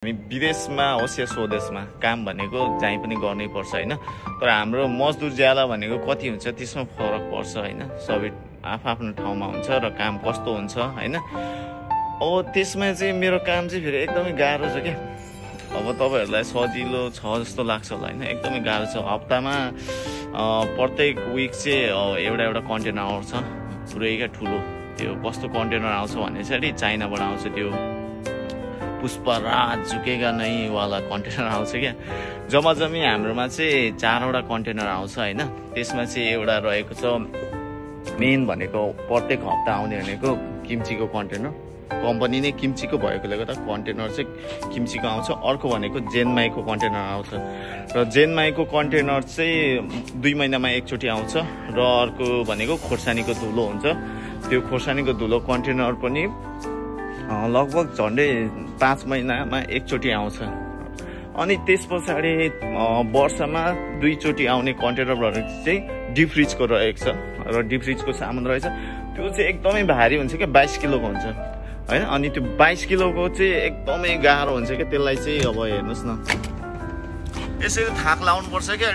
हामी विदेशमा होस् या स्वदेशमा काम भनेको जहीँ पनि गर्नै पर्छ हैन। तर हाम्रो मजदुर ज्याला भनेको कति हुन्छ त्यसमा फरक पर्छ हैन। सबै आफ्नो ठाउँमा हुन्छ र काम कस्तो हुन्छ हैन। अब त्यसमा चाहिँ मेरो काम चाहिँ फेरि एकदमै गाह्रो छ के। अब तपाईहरुलाई सजिलो छ जस्तो लाग्छ होला हैन, एकदमै गाह्रो छ। हप्तामा प्रत्येक विक चाहिँ एउटा कन्टेनर आउँछ, पुरै क्या ठुलो। त्यो कस्तो कन्टेनर आउँछ भने चाहिँ चाइनाबाट आउँछ, त्यो पुष्पराज झुकेगा नै वाला कन्टेनर आउँछ क्या। जम्मी हाम्रोमा चाहिँ 4वटा कन्टेनर आउँछ हैन। त्यसमा चाहिँ एउटा रहेको छ मेन भनेको प्रत्येक हप्ता आउने भनेको किम्चीको कन्टेनर। कम्पनी नै किम्चीको भएकोले गर्दा कन्टेनर चाहिँ किम्चीको आउँछ। अर्को भनेको जेनमाईको कन्टेनर आउँछ र जेनमाईको कन्टेनर चाहिँ 2 महिनामा एकचोटि आउँछ। र अर्को भनेको खोर्सानीको धुलो हुन्छ। त्यो खोर्सानीको धुलो कन्टेनर पनि लगभग झन्डै 5 महिनामा एकचोटि आउँछ। अनि त्यस पछाडि वर्षमा 2 चोटि आउने कन्टेनरहरू चाहिँ डिप फ्रिजको रहेको छ र डिप फ्रिजको सामान रहेछ। त्यो चाहिँ एकदमै भारी हुन्छ क्या, 22 किलोको हुन्छ हैन। अनि त्यो 22 किलोको चाहिँ एकदमै गाह्रो हुन्छ क्या। त्यसलाई चाहिँ अब हेर्नुस् न, यसरी थाक लाउनु पर्छ क्या।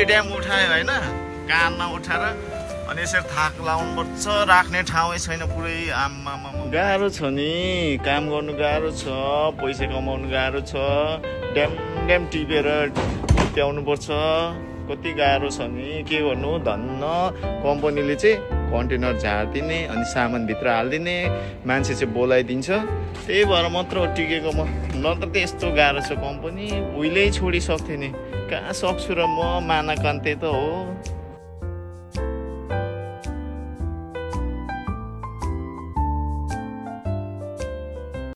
ड्याम उठायो हैन, कानमा उठाएर अनि यसरी थाक लाउनु पर्छ। राख्ने ठाउँै छैन पुरै। आम्मा गाह्रो छ नि, काम गर्नु गाह्रो छ, पैसा कमाउनु गाह्रो छ। ड्याम टिपेर ल्याउनु पर्छ, कति गाह्रो छ नि। के गर्नु, धन्न कम्पनीले चाहिँ कन्टेनर झारिदिने अनि सामान भित्र हालिदिने, मान्छे चाहिँ बोलाइदिन्छ। त्यही भएर मात्र टिकेको म, नत्र त यस्तो गाह्रो छ कम्पनी उहिल्यै छोडिसक्थेँ नि। कहाँ सक्छु र म, माना कान्ते त हो।